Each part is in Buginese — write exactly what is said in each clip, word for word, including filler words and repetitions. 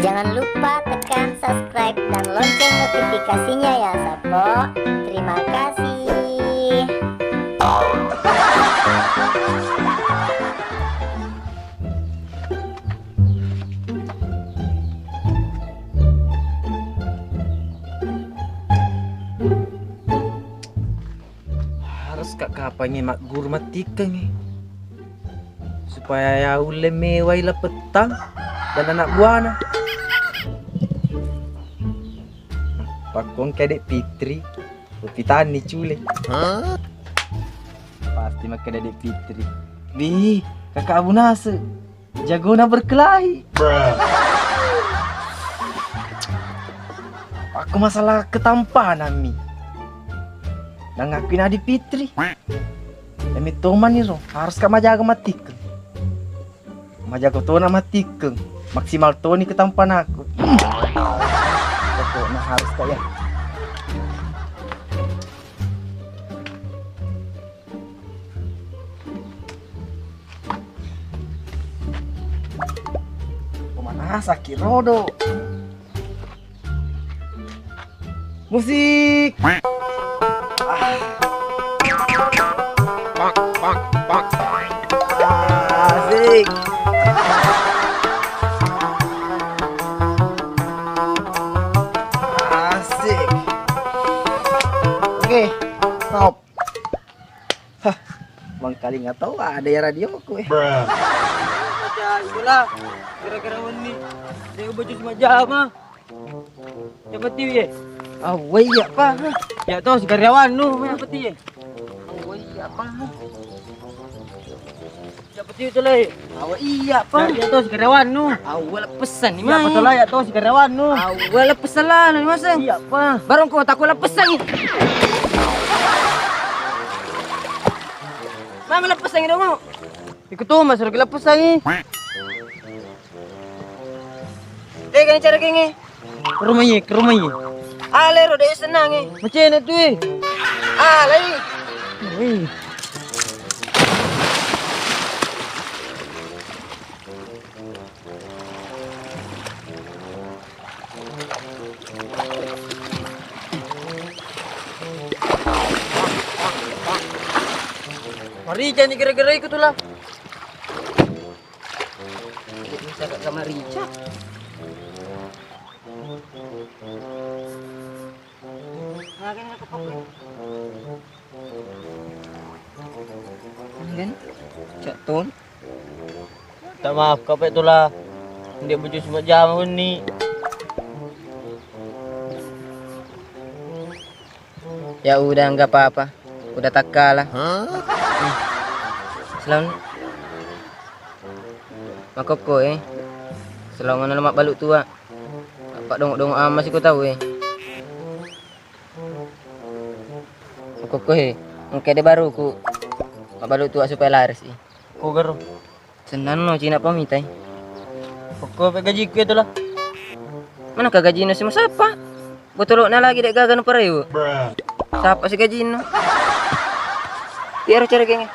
Jangan lupa tekan subscribe dan lonceng notifikasinya ya, Sappo. Terima kasih. Harus ka kapangngi magguru mattikkeng, supaya ya ulle mewai lapettang dan anak buana. Pakkongke Dek Fitri, upitanni cule. Pasti makkeda Dek Fitri, "Wih, kakak Abu Nasir, jagona berkelahi." Aku masalah ketampanammi. Nangakui Dek Fitri. Emi tomani ro, harus ka majaga mattikkeng. Majaga tona mattikkeng. Maksimal toni ketampanakku. Pokoknya harus ka ya. Pemanasakki rodo. Musik. Ah. Asik. Asik. Oke, stop. Hah, mangkalinga tau ada ya radioku, eh. Baca itulah, gara-gara wenni. Dia baju semajama. Siapa tiwi, eh? Awwe iya, Pa. Ya, tuh, si karyawan nu, main apa tiwi, eh? Awwe iya, Pa. Siapa tiwi itu, leh? Awwe iya, Pa. Ya, ya, tuh, si karyawan nu. Awwe lepesan ni, siapa tuh, lah, ya, tuh, si karyawan nu. Awwe lepesan lah, ni maseng. Iya, Pa. Barang kau takut lepesan ni. Mang lepesan ni dong. Ikut tuh, Mas, lagi lepesan ni. Eh, kan cara gini. Ke rumah ye, ke rumah ye. Ale ro de' senang e. Macam mana tu, eh? Ah, lai. Wih. Mari, jangan gara-gara ikut tuh lah. Bisa gak kamar Richard? Kan? Cak Tom. Tak maaf, kau pek tulah. Dia baju semua jam ni. Ya udah, nggak apa-apa. Udah takkala. Hmm. Selamat. Makkokko, eh. Selamat malam, mabbalu tua. Apa dongok-dongok ama siko tau, eh. Makkokko, eh. Engka de' baru ku mabbalu tua supaya laris, eh. Ko garo. Senanno cina pamitai. Pokko pe gajiku itu lah. Mana ka gajinna si masappa? Botolokna lagi de' gaga nu parewe. Sappa si gajinna. Tiaro cara genge.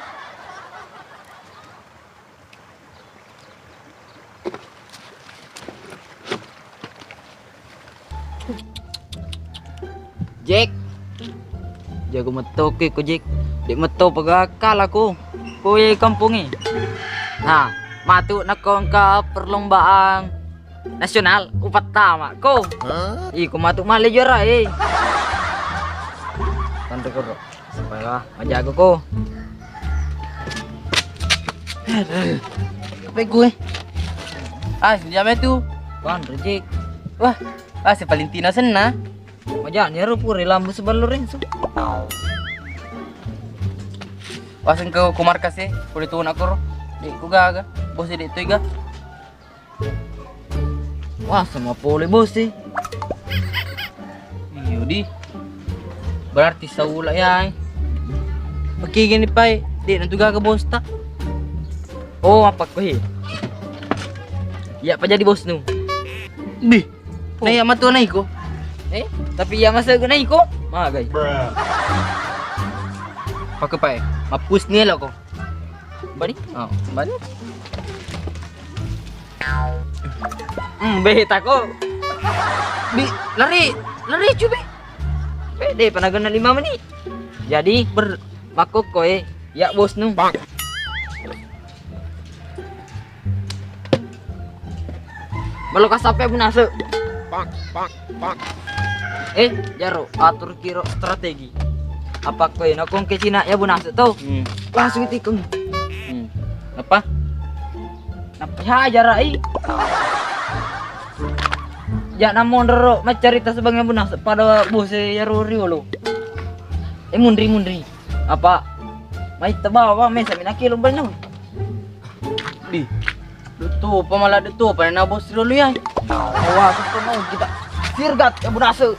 Jack. Jago metto ke ko, Jack. De' metto pagakkal aku. Ko e kampongnge. Nah, matu nakko engka perlombaan nasional upattama ko. Iko matu male juara e. Tantu koro. Supaya majago ko. Apa gue? Ah, senjame tu. Wan, rejek. Wah, ah, si Valentino senna. Majani ero pura lambu sebelum Renzo. Waseng ke ku markas e, ku dituna koro. De' ku gaga. Bos de' tu iga. Wah, sama pole bos e. Iyo di. Berarti saula ya. Oke gini pai, de' na tu gaga bos ta. Oh, apa ko he? Iya pa jadi bos nu. Di. Na iya matu na iko. Eh, tapi iya masa na iko. Magai. Pake pai. Mapus ni lo ko. Bani? Oh, bani. Hmm, beta ko. Bi, lari, lari cu, Bi. Pede panaganna lima menit. Jadi ber makkokko e, ya bosnu. Melo ka sampe Bu Nase. Eh, jaro atur kiro strategi. Apa koe nakongke Cina ya Bu Nase to? Hmm. Langsung tikung. Hmm. Apa? Napa hajar ai? Ja namonro maccarita sebagai Bu Nase pada bose yaro riolo. Eh, munri, munri. Apa? Mai tebawa mesa minaki lomba nau. Di. Dutu apa malah dutu apa na bos dulu ya. Awas itu mau kita sirgat ya Bu Nase.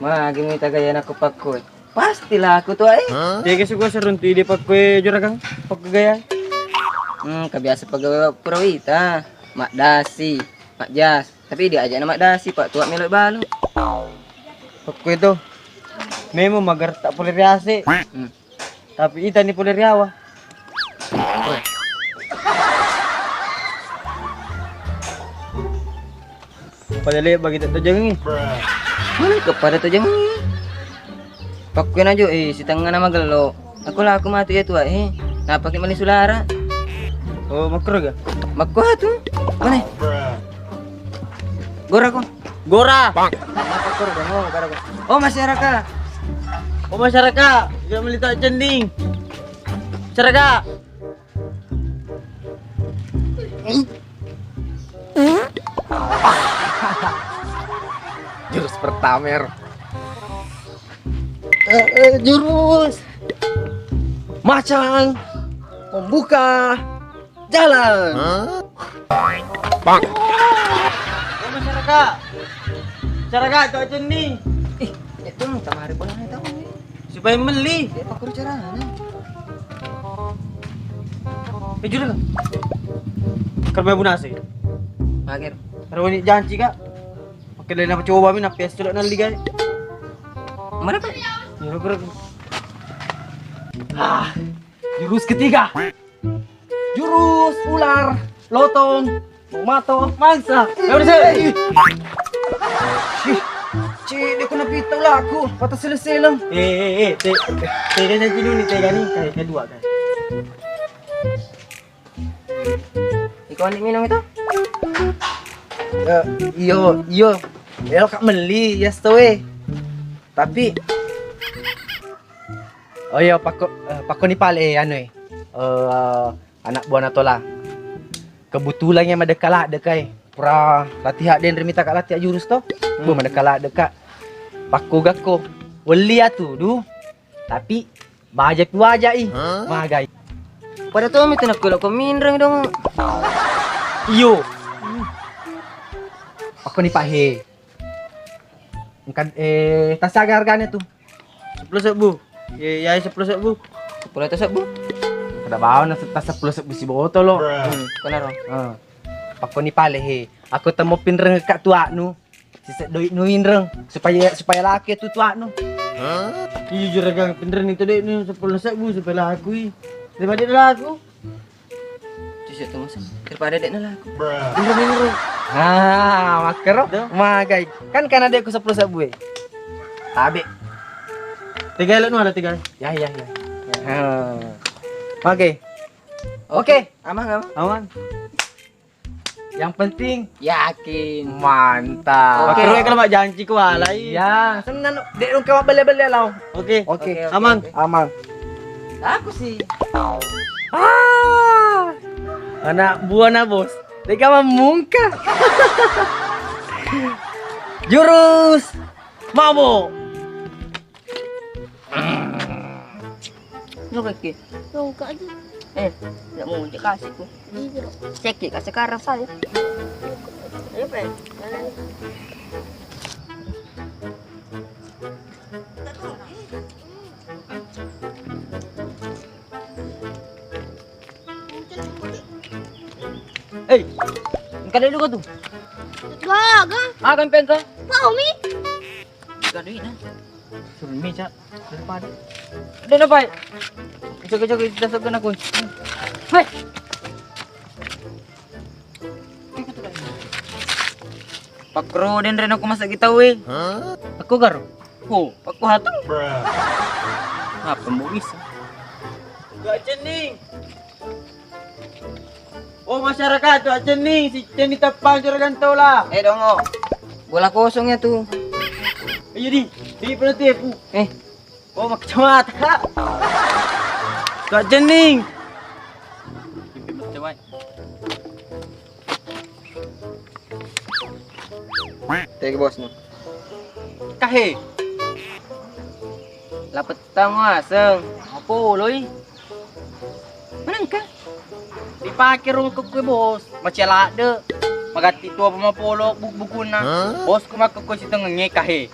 Magi mita gaya nakko pakkoi. Pastilah aku tuh ai. Jaga suka seruntu ide pakkoi juragan. Pakkoi gaya. Hmm, kebiasa pegawai pura wita. Makdasi, makjas. Tapi dia aja nama dasi, Pak. Tua melo balu. Pakkoi tuh. Memang magar tak boleh riase. Hmm. Tapi ita ni pole riawa. Pada le bagi tak tojangi. Mana kepada tojangi? Pakkuen aja eh setengah nama gelo. Aku lah aku mati ya tua eh. Napa ki mali sulara? Oh, makro ga? Makko tu. Mana? Gora ko. Gora. Oh, masyarakat. Oh, masyarakat. Kita meli tak cending. Masyarakat. Jurus pertama, er. Eh, eh, jurus macan membuka jalan. Hah? Bang. Oh, masyarakat. Masyarakat, tak cending. Ih, itu tamari pun ada tahu. Supaya meli. Dia pakai caranya. Eh, jujur kan? Kerba bunasi. Akhir. Terus ini janji kak. Oke, dari apa coba mina pias sudah nali guys. Mana kak? Ya, jurus ketiga. Jurus ular lotong mato mangsa. Ayo, udah, sih. Ih. Cik, dia kena pita laku. Patah selesai, Lem. Eh, eh, eh, te-, tega nih, dulu nih, tega nih. Kayak kedua, kan. Iko andi minum itu? Ya, iyo, iyo. Ya, kak meli, ya, stowe. Tapi, oh iya, pakko, eh, pakko ni pale, eh, anu, eh. Eh, anak buah Natola. Kebetulan yang madekka ladde kai. Pura latihan denre mita kak latihan jurus to. Hmm. Bu madekka ladde kak. Pakko gakko. Welli atu, du. Tapi baja pi waja i. Hah? Magai. Pada to mi tu nakko lo ko minreng dong. Iyo. Pakko ni pahe. Engka, eh, tasaga harganya tu. Seppulo sebbu. Ye, yai seppulo sebbu. Seppulo atus sebbu. Kada bawa na tas seppulo sebbu si botolo. Hmm, kenaro. Eh. Pakkoni pale he. Aku temo pinreng kak tuaknu. Sisek doik nu inreng supaya, supaya laku ya tu tuaknu. Iya juragan pinreng itu doik nu seppulo sebbu supaya laku i. Daripada laku. Cusuk tu masuk daripada dek nala aku. Bener bener. Ah, makkero. Magai. Kan kan adekku seppulo sebbu e. Tabe. Tiga elok nu ada tiga. Ya ya ya. Ah. Oke. Oke, aman aman. Aman. Yang penting yakin. Mantap. Oke. Terus kalau mak janji ku alai. Iya, senang dek dong kau beli-beli lau. Oke. Oke. Oke, oke, aman. Oke. Aman. Aku sih. Ah, anak buah na bos. Dek kamu mungka. Jurus mabuk. Nungka ki. Nungka aja. Eh, tidak mau cek kasih ku. Iya. Cek ki, kasih sekarang saya. Ayo, Pe. Mana nih? Hei, engka dulu kau tu. Gaga. Ah, kan pengka. Pau mi. Gaduina. Suruh mi, Cak. Daripada. Dena, Pak. Coba-coba kita sok kena kui. Hei. Pakro den reno ku masuk kita we. Aku garo. Oh, aku hatang. Apa mau bisa? Gak jening. Oh, masyarakat, Tua Cening, si Cening Tepang, Juragan Tola. Eh, Dongo. Bola kosong ya tu. Ayo, di. Di penalti ya, Bu. Eh. Oh, makacamata, Kak. Tua Cening. Pipi mete, wai. Tegi bosnya. Kahe. Lapet tau ngaseng. Apa loi? Manengka? Dipake rong kekkue, Bos. Macia ladde. Magatti tua pamapolo buk-bukunna. Hah? Bosku makkekkue sitengengnge kahe.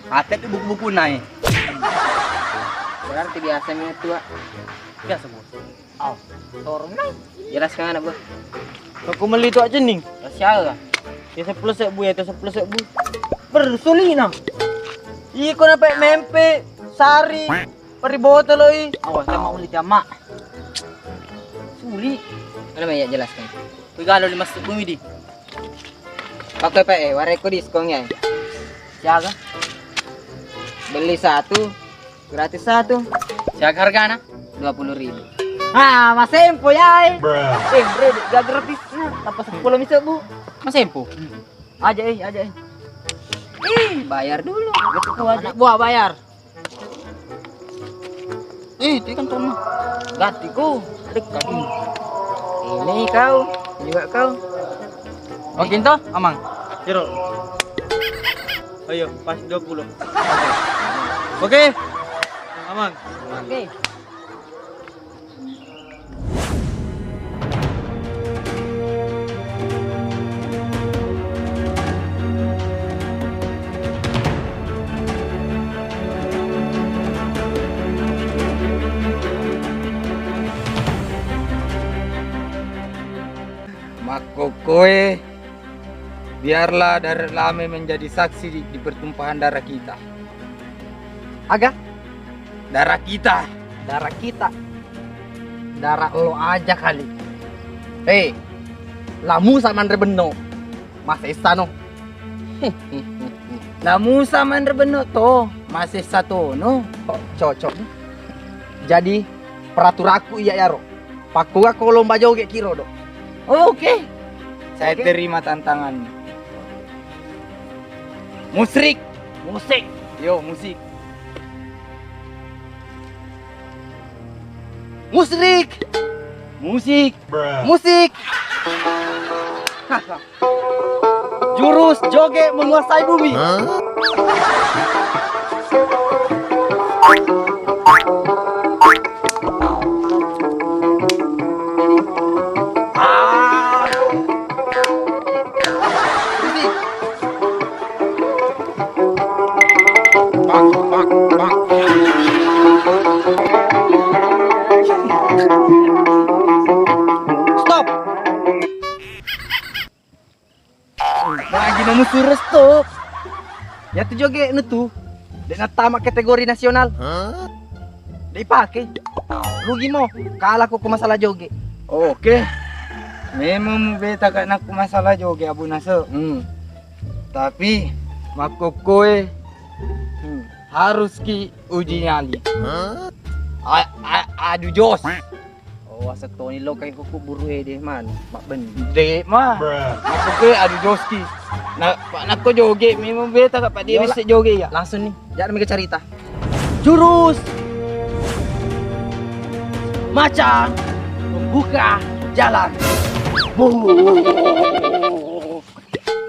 Ate tu buku-bukunna e. Berarti biasa mi tu, Wak. Biasa, Bos. Oh, torong nai. Jelaskan anak, Bos. Aku meli tu aja ning. Siapa? Ya sepuluh sebu ya, itu sepuluh sebu. Bersulina. Iko nape mempe, sari, pari botoloi. Awas, sama uli tiama. Suli. Ada banyak jelaskan. Kui galo lima sebu mi di. Pakai P E, wareko diskon ya. Siaga? Beli satu, gratis satu. Siaga hargana? Dua puluh ribu. Ah, masempo ya, eh. Eh, bre, gak gratis. Nah, tanpa sepuluh mi sebu. Masempo? Aja, eh, aja, eh. Ih, bayar dulu. Gitu aja. Anak buah bayar. Eh, dia kan tono. Gantiku. Dekat. Ini kau, juga kau. Makin toh, Amang. Kiro. Ayo, pas dua puluh. Oke. Amang. Oke. Makkokkoe, biarlah darah Lame menjadi saksi di, di pertumpahan darah kita. Aga? Darah kita. Darah kita. Darah lo aja kali. Eh, La Musa manre benno. Masessa no. La Musa manre benno to. Masessa to no. Oh, cocok. Jadi peraturakku iya yaro. Pakkuga ko lomba joge kiro do. Oke. Saya terima tantangannya. Musrik. Musik. Yo, musik. Musrik. Musik. Musik. Jurus joget menguasai bumi. Stop. Lagi namu suruh stop. Ya tu joge nu tu. Dek natama kategori nasional. Dek pake. Rugi mo. Kalah ko masalah joge. Oke. Memang beta kak nak masalah joge Abu Nasir. Hmm. Tapi makkokkoe, hmm, harus ki uji nyali. A- a- adu jos. Oh, asettoni lo kai kuku buru ede man, mabben. De ma. Aku ke adu joski. Na, pa nakko joge memang beta ka padi. Yola. Mesti joge ya. Langsung nih, jangan mikir cerita. Jurus macan membuka jalan.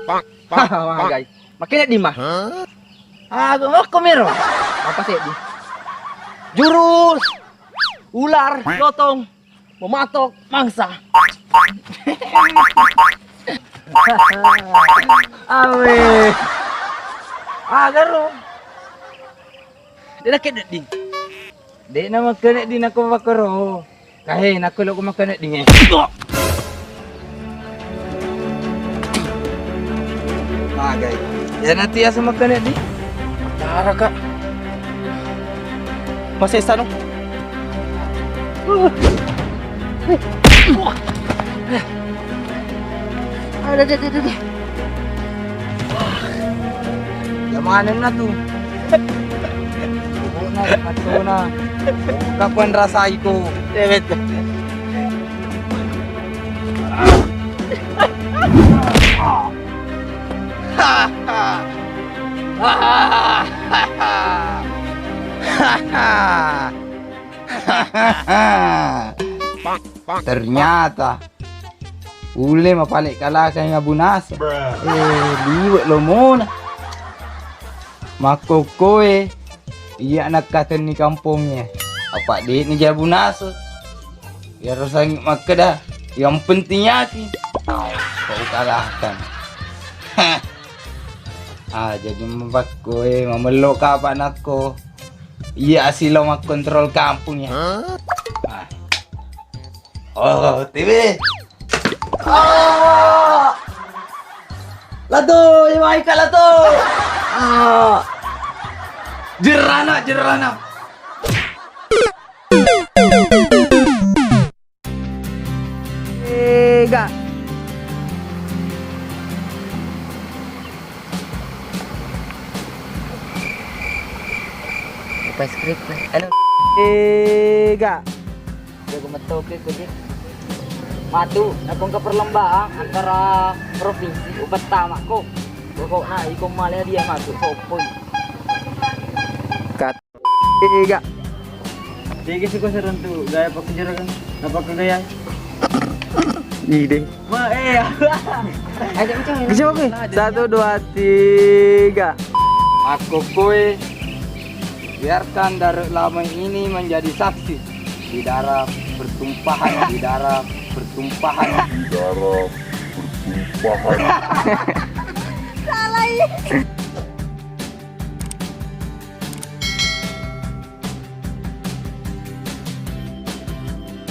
Pak, pak, pak. Guys. Makanya di mah. Ah, aku mero. Apa sih di? Jurus ular gotong mematok mangsa. Awe. Agaro. Dia lagi di. Dek nama kena di nako bakaro. Kahe nako lo kuma kena di nge. Magai. Iyana tu iya semekkene di. Cara, Kak. Masih sanu. Ada, ada, ada, ada. Yang mana na tu? Pokoknya, matona. Kapan rasa itu? Ya, betul. Ternyata ulle mapale kalakang Abu Nasr. Eh, liwe lomona. Makkokkoe iya nakkatenni kampongnge. Apa de'ni ja Abu Nasr. Iyaro sangi makkeda, yang penting yaki. Kau kalahkan. Ah, jadi mapakkoe mamello kapa nakko. Iya asilo makkontrol kampung ya. Ah. Oh, T V. Ah! Lato, iwai ka lato. Ah! Jerana, jerana. Ega. Buka skrip. Halo. Ega. Jago metto ke ko je. Matu, nakko engka perlombaan antara provinsi, upettamako. Pokokna iko male dia matu, soppoi. Kat-, tiga. Tiga suka serentu, gaya pakai juragan. Apa ke gaya? Ide. Ma, eh. Bisa oke. Satu, dua, tiga. Aku kue, biarkan darah lama ini menjadi saksi di darah pertumpahan, di darah pertumpahan. Di darah pertumpahan. Salah, iya.